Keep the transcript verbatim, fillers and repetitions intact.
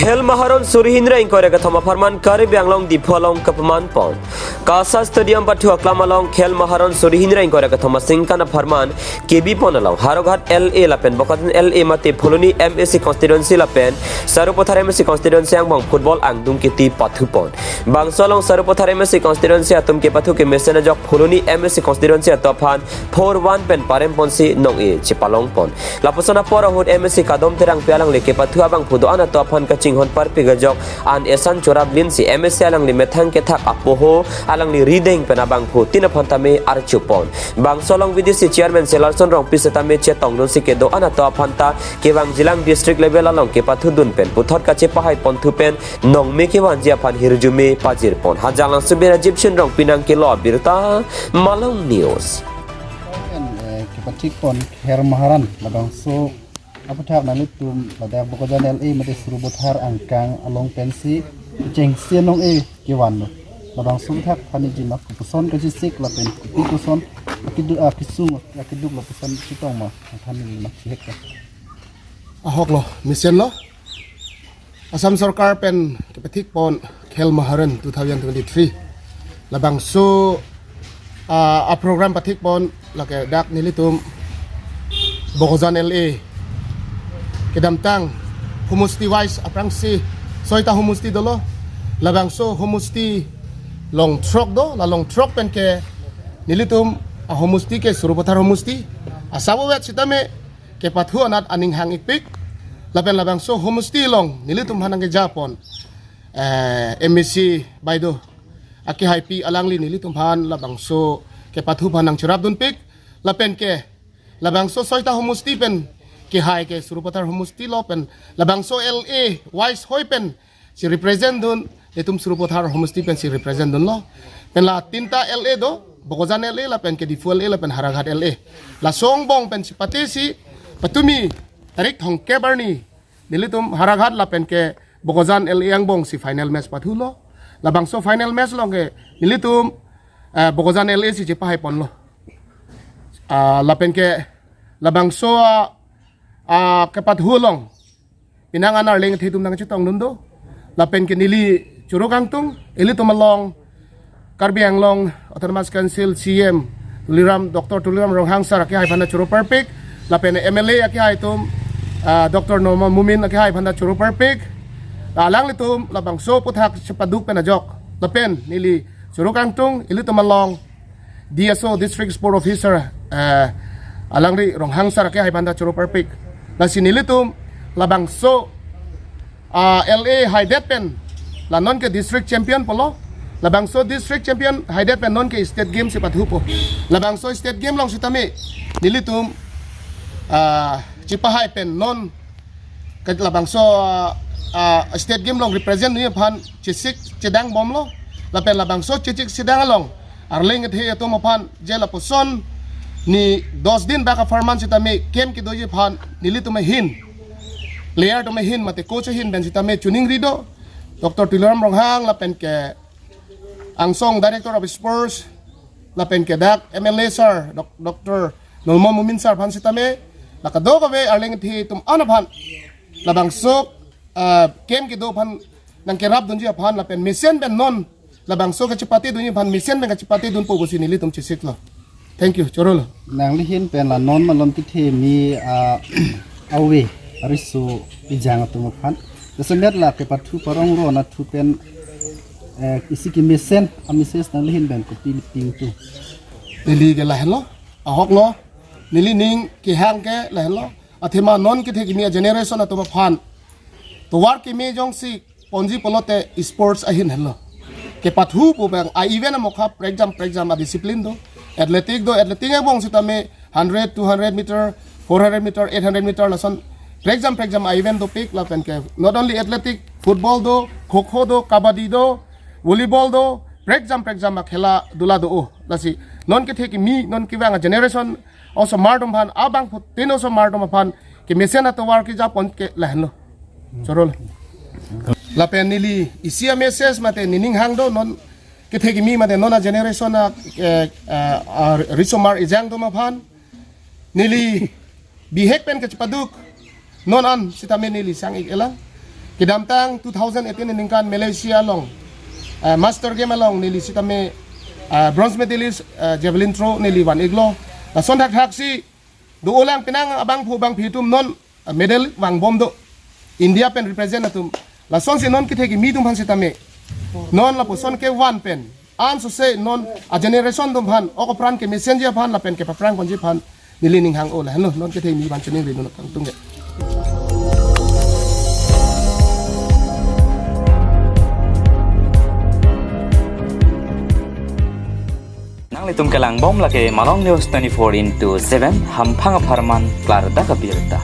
Khel Maharon suri hini ra ingkoi ra kethom apharman Karbi Anglong Diphu along kapaman pon. KASA Stadium pathu aklam along Khel Maharon suri hini ra ingkoi ra kethom aningkan apharman kebi pon along Howraghat L A lapen Bokajan L A mate Phuloni M A C constituency lapen Sarupathar M A C constituency angbong football angdung kiti pathu pon. Bangso along Sarupathar M A C constituency atum kepathu kemesen ajok Phuloni M A C constituency atum aphan four one pen parem ponsi nong-e chepalong pon. Lapuson apor ahut M A C Kadom Terangpi alangli kepathu abangphu do-an atum aphan kachinghon parpik ajok an esan chorap linsi M A C alangli methang kethak apoho alangli rideng pen abangphutin aphan tame archu pon. Bangso along V D C chairman Selarson Rongpi setame chetongdunsi kedo-an atum aphan ta kevangjilang district level along kepathudun pen puthot kachepahai ponthu pen nongme kevanji aphan hirjume pajir pon. Hajalangso bera Jipshin Rongpi nangkelo abirta Malong News. Pen, eh, kepathik pon Khel Maharon labangso aputhak nanglitum ladak Bokajan L A mate Sarupathar angkang along pensi chengse nong-e kevan lo. Labangso aputhak pani jima kopuson kachesik lapen kopi koson akidu-, akisung akiduk lapuson chetong ma, pani jima chihek ka. Ahok lo, mesen lo. Assam Sorkar pen kepathik pon Khel Maharon two thousand twenty-three. Labangso, ah, a program pathik pon lake dak nelitum Bokajan L A kedamtang homosti wise aphrangsi soita homosti dolo. Labangso homosti long throk do, la long throk pen ke nelitum a homosti ke Sarupathar homosti. Asabo vet sitame kepathu anat aning hang-ikpik. Lapen labangso homosti along nelitum aphan nangkeja pon, eh, M A C baideo akehaipi alangli nelitum aphan labangso kepathu aphan nangcherap dunpik. Lapen ke labangso soita homosti pen kehai ke Sarupathar homosti lo pen labangso L A wise hoi pen si represent dun, netum Sarupathar homosti pen si represent dunlo. Pen la tinta L A do, Bokajan L A lapen ke Diphu L A lapen Howraghat L A. Laso angbong pen si pate si patumi tarik thomkep arni nelitum Howraghat lapen ke Bokajan L A angbong si final match pathulo. Labangso final match along ke nelitum, eh, Bokajan L A si chepahai ponlo. Ah, lapen ke labangso, ah, ah, kepathu along penang an arleng the atum nangchetongdun do. Lapen ke neli choro kangtung, ilitum along Karbi Anglong Autonomous Council C E M Tuliram, Doctor Tuliram Ronghang sir akehai aphan ta choro parpik, lapen M L A akehai atum, ah, Doctor Numal Momin akehai aphan ta choro parpik. La alanglitum labangso aputhak chepaduk pen ajok. Lapen neli choro kangtung, ilitum along D S O, District Sport Officer, eh, alangli Ronghang sir akehai aphan ta choro parpik. Lasi nelitum labangso, ah, L A haidet pen la non ke district champion pulo. Labangso district champion haidet pen non ke state game si pathupo. Labangso state game along sitame nelitum, ah, chepahai pen non ke labangso, ah, ah, state game along represent dunji aphan chesik chedang bomlo. Lapen labangso chesik chedang along arleng kethe atum aphan je lapuson ni dos din bak apharman sitame camp kedoji aphan nelitum ahin, player atum ahin mate coach ahin pen sitame choningri do, Doctor Tuliram Ronghang lapen ke angsong Director of Sports, lapen ke dak M L A sir, Doc-, Doctor Numal Momin sir aphan sitame, la kadokave arleng kethe atum an aphan labangso, ah, camp kedo aphan nangkerap dunji aphan lapen mesen pen non labangso kachepate dunji aphan, mesen pen kachepate dunpo pusi nelitum chesiklo. Thank you, chorolo. Nangli ahin pen la non malom kethe kimi, ah, ave ariso ejang atum aphan. Jasemet la kepathu parong ro na thu pen, eh, isi kemesen a message nangli ahin pen kopi pingtung? Neli ke lahenlo, ahoklo, neli ning kehang ke lahenlo. Athema non kethe kimi a generation atum aphan tovar kimi jongsi ponji pulote sports ahin henlo. Kepathu pu abang a event amokha prekjam prekjam a discipline do. Athletic do, athletic angbong sitame hundred, two hundred meter, four hundred meter, eight hundred meter lason prekjam prekjam a event dopik lapen ke not only athletic, football do, kho kho do, kabaddi do, volleyball do, prekjam prekjam a khela dula do o. Lasi non kethe kimi, non kevang a generation osomar atum aphan, abangphutin osomar atum aphan kemesen atovar keja pon ke lahenlo. Chorolo. Lapen neli isi a message mate nening hang do non kethe kimi mate non a generation a, eh, eh, a risomar ejang atum aphan. Neli bihek pen kachepaduk non an sitame neli sang-ik-elang. Kedamtang two thousand eighteen aningkan Malaysia along, eh, Master Game along neli sitame, eh, bronze medalist, eh, javelin throw neli van-iklo. Lason thakthak si do-olang, penang abangphu bangphi atum non, eh, medal vangbom do. India pen represent atum. Lasonsi non kethe kimi atum aphan sitame, non lapuson kevan pen ansose non a generation atum aphan, ok apran kemesenji aphan lapen kepaphrang ponji aphan neli ning hang-o lahenlo, non kethe kimi aphan chiningri nonok kangtung ke. Nanglitum kelangbom lake Malong News twenty-four into seven, hamphang apharman klardak abirta.